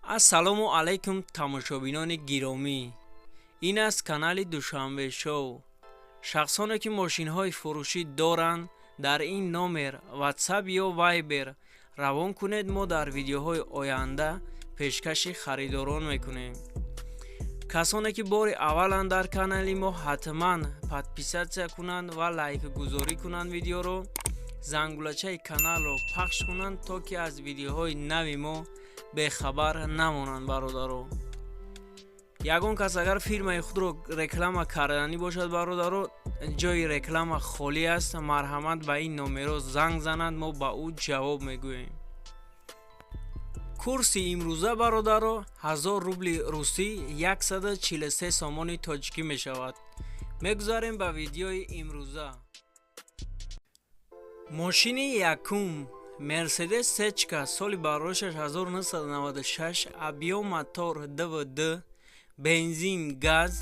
Ассалому алайкум, тамошобинони гиромӣ! Ин аст канали Душанбе Шоу. Шахсоне ки мошинҳои фурӯшӣ доранд, дар ин номер WhatsApp ё Viber равон кунед, мо дар видеоҳои оянда пешкаши харидорон мекунем. Касоне ки бори авваланд дар канали мо, ҳатман подписаться кунанд ва лайкгузорӣ кунанд, видеоро, зангулачаи каналро пахш кунанд, то ки аз видеоҳои нави мо бехабар намонанд. Бародаро, ягон кас агар фирмаи худро реклама карданӣ бошад, бародаро, ҷои реклама холӣ аст, марҳамат, ба ин номерҳо занг занад, мо ба ӯ ҷавоб мегӯем. Курси имрӯза, бародаро, 1000 рубли русӣ 143 сомони тоҷикӣ мешавад. Мегузарем ба видеои имрӯза. Мошини якум: Мерседес Сечка, соли бароришаш 1996, объём мотор 2,2, бензин, газ,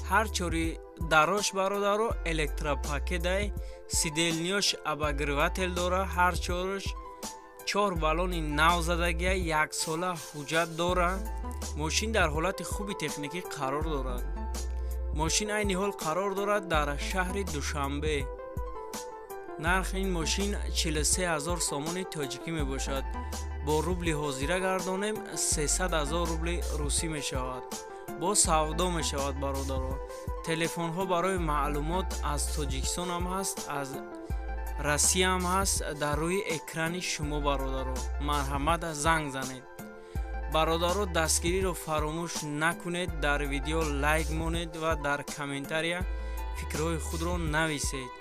ҳар чори дарош, бародаро, электропакет ай, сиденье ш обогреватель дора, ҳар чорш чор баллони нав задагия, яксола ҳуҷҷат дора. Мошин дар ҳолати хуби техникӣ қарор дорад. Мошин айни ҳол қарор дорад дар шаҳри Душанбе. Нархи ин мошин 43 ҳазор сомони тоҷикӣ мебошад. Бо рубли ҳозира гардонем, 300 ҳазор рубли русӣ мешавад. Бо савдо мешавад, бародаро. Телефонҳо барои маълумот аз Тоҷикистонам ҳаст, аз Россияам ҳаст, дар рӯи экрани шумо, бародаро, марҳамат, занг занед. Бародаро, дастгириро фаромӯш накунед, дар видео лайк монед ва дар комментария фикрҳои худро нависед.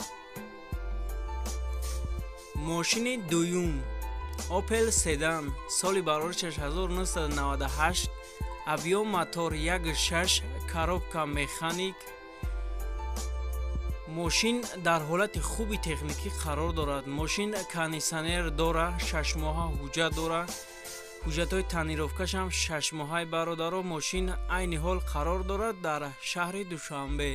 Мошини дуюм: Опел седан, соли бароришаш 1998, объём мотор 1,6, коробка механик. Мошин дар ҳолати хуби техникӣ қарор дорад. Мошин кондитсионер дора, шашмоҳа ҳуҷҷат дора, ҳуҷҷатҳои тонировка шам шашмоҳаи. Бародаро, мошин айни ҳол қарор дорад дар шаҳри Душанбе.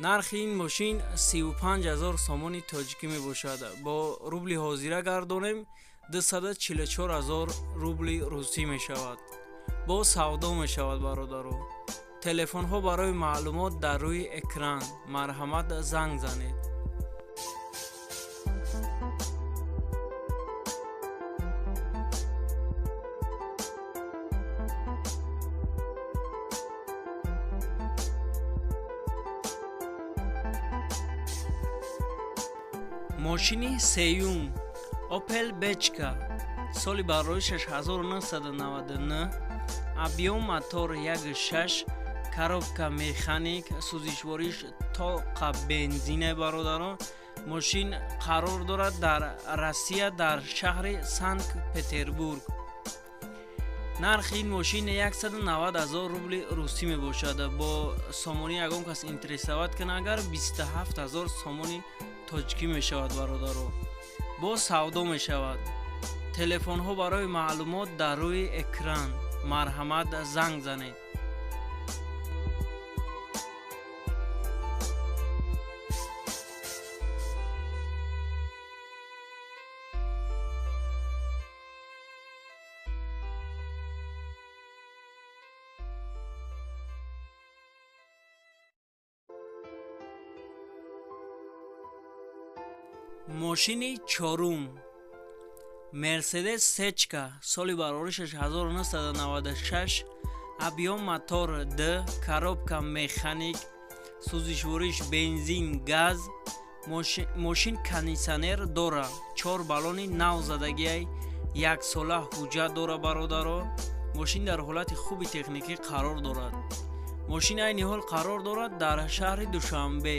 Нархи ин мошин 35 ҳазор сомони тоҷикӣ мебошад. Бо рубли ҳозира гардонем, 244 ҳазор рубли русӣ мешавад. Бо савдо мешавад, бародаро. Телефонҳо барои маълумот дар рӯи экран, марҳамат, занг занед. Мошини сеюм: Опел Бечка, соли бароришаш 1999, объём мотор 1,6, коробка механик, сӯзишвориш тоқа бензине. Бародарон, мошин қарор дорад дар Россия, дар шаҳри Санкт Петербург. Нархи ин мошин 190 ҳазор рубли русӣ мебошад. Бо сомонӣ ягон кас интересовать кунад агар, 27 ҳазор сомони тоҷикӣ мешавад. Бародаро, боз савдо мешавад. Телефонҳо барои маълумот дар рӯи экран, марҳамат, занг занед. Мошини чорум: Мерседес Сечка, соли бароришаш 1996, объём мотор д, коробка механик, сӯзишвориш бензин, газ. Мошин кондитсионер дора, чор баллони нав задагиай, яксола ҳуҷҷат дора. Бародаро, мошин дар ҳолати хуби техникӣ қарор дорад. Мошин айни ҳол қарор дорад дар шаҳри Душанбе.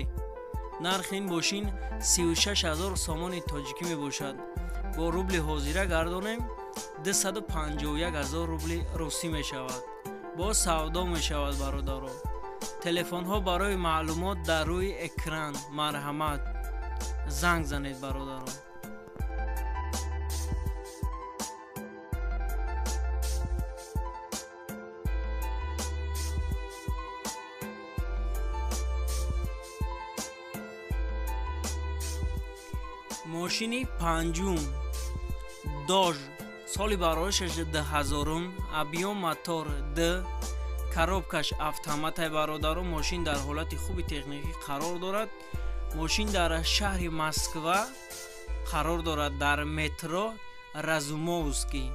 Нархи ин мошин 36 ҳазор сомони тоҷикӣ мебошад. Бо рубли ҳозира гардонем, 251 ҳазор рубли русӣ мешавад. Боз савдо мешавад, бародаро. Телефонҳо барои маълумот дар рӯи экран, марҳамат, занг занед, бародаро. Мошини панҷум: Дож, Соли бароришаш 2000, объём мотор Д, коробкаш автоматай бародаро. Мошин дар ҳолати хуби техникӣ қарор дорад. Мошин дар шаҳри Москва қарор дорад, дар метро Разумовский.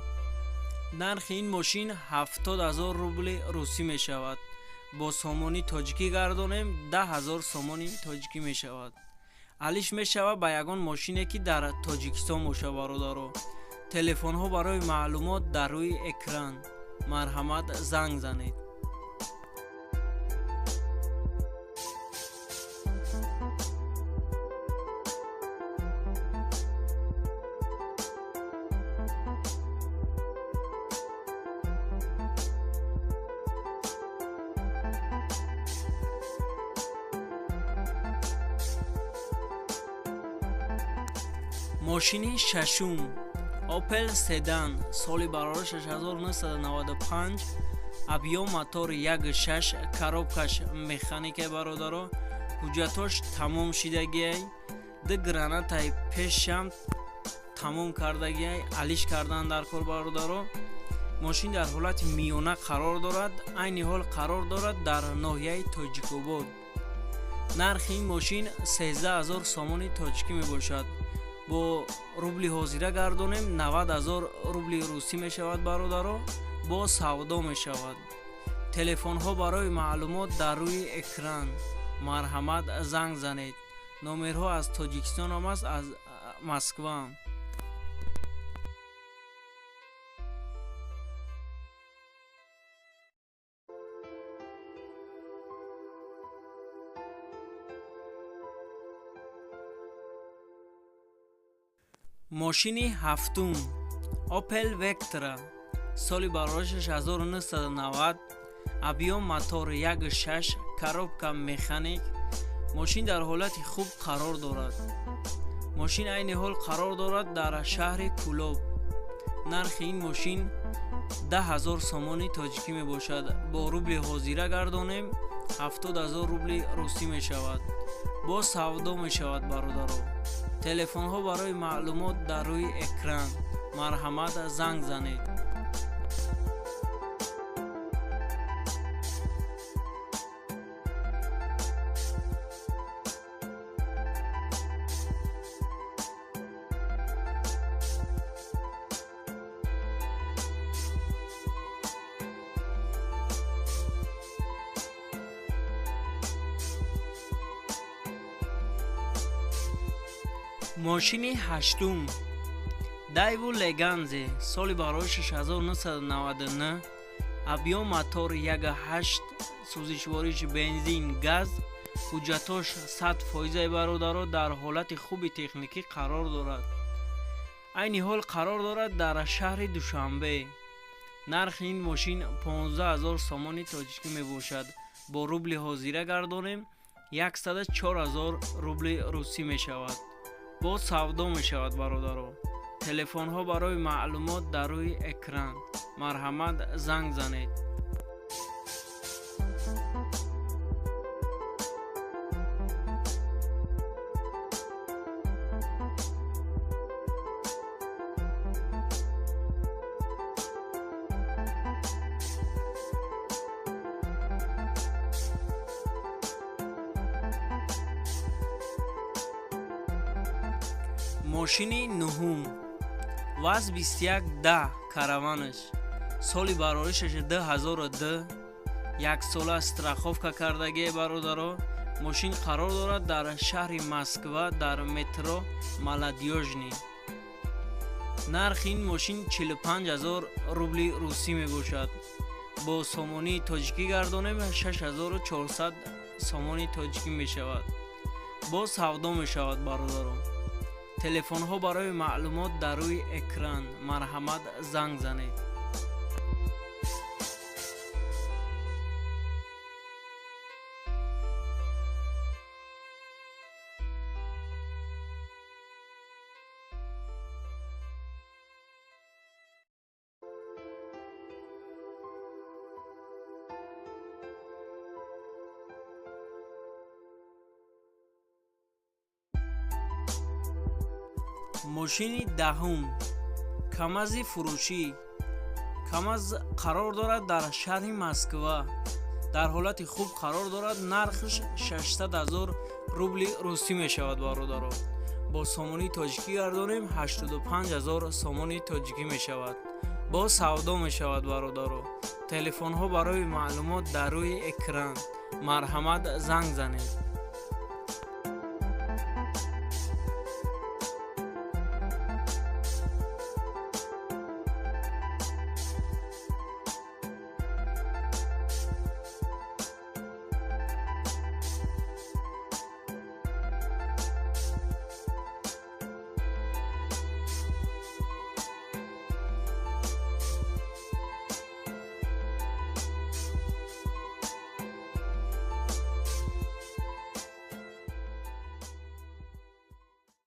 Нархи ин мошин 70 000 рубли русӣ мешавад. Бо сомонӣ тоҷикӣ гардонем, 10 000 сомони тоҷикӣ мешавад. Алиш мешавад ба ягон мошине, ки дар Тоҷикистон бошад, бародаро. Телефонҳо барои маълумот дар рӯи экран, марҳамат, занг занед. Мошини шашум Opel Sedan, соли бароришаш 1995, объём мотор 1.6, коробкаш механика, бародаро. Ҳуҷҷатош тамом шидагиай, ду гранатаи пешам тамом кардагиай, алиш кардан дар кор, бародаро. Мошин дар ҳолати миёна қарор дорад. Айни ҳол қарор дорад дар ноҳияи Тоҷикобод. Нархи ин мошин 13 000 сомони тоҷикӣ мебошад. Бо рубли ҳозира гардонем, 90 000 рубли русӣ мешавад, бародаро. Бо савдо мешавад. Телефонҳо барои маълумот дар рӯи экран, марҳамат, занг занед. Номерҳо аз Тоҷикистонам аст, аз Москваам. Мошини ҳафтум Opel Vectra, соли бароришаш 1990, объём мотор 1.6, коробка механик. Мошин дар ҳолати хуб қарор дорад. Мошин айни ҳол қарор дорад дар шаҳри Кӯлоб. Нархи ин мошин 10 000 сомони тоҷикӣ мебошад. Бо рубли ҳозира гардонем, 70 000 рубли русӣ мешавад. Боз савдо мешавад, бародаро. Телефонҳо барои маълумот дар рӯи экран, марҳамат, занг занед. Мошини ҳаштум Дайву Леганзе, соли бароришаш 1999, объём мотор 1.8, сӯзишвориш бензин, газ. Ҳуҷҷатош 100 фоизаи, бародаро, дар ҳолати хуби техникӣ қарор дорад. Айни ҳол қарор дорад дар шаҳри Душанбе. Нархи ин мошин 15 000 сомони тоҷикӣ мебошад. Бо рубли ҳозира гардонем, 104 000 рубли русӣ мешавад. Боз савдо мешавад, бародаро. Телефонҳо барои маълумот дар рӯи экран, марҳамат, занг занед. Мошини нуҳум ВАЗ 2110 караванаш, соли бароришаш 2002, яксола страховка кардагие, бародаро. Мошин қарор дорад дар шаҳри Москва, дар метро Молодёжный. Нархи ин мошин 45 000 рубли русӣ мебошад. Бо сомонии тоҷикӣ гардонем, 6400 сомони тоҷикӣ мешавад. Боз савдо мешавад, бародаро. Телефонҳо барои маълумот дар рӯи экран, марҳамат, занг занед. Мошини даҳум Камази фурӯшӣ. Камаз қарор дорад дар шаҳри Москва, дар ҳолати хуб қарор дорад. Нархш 600 000 рубли русӣ мешавад, бародаро. Бо сомонии тоҷикӣ гардонем, 85 000 сомони тоҷикӣ мешавад. Бо савдо мешавад, бародаро. Телефонҳо барои маълумот дар рӯи экран, марҳамат, занг занед.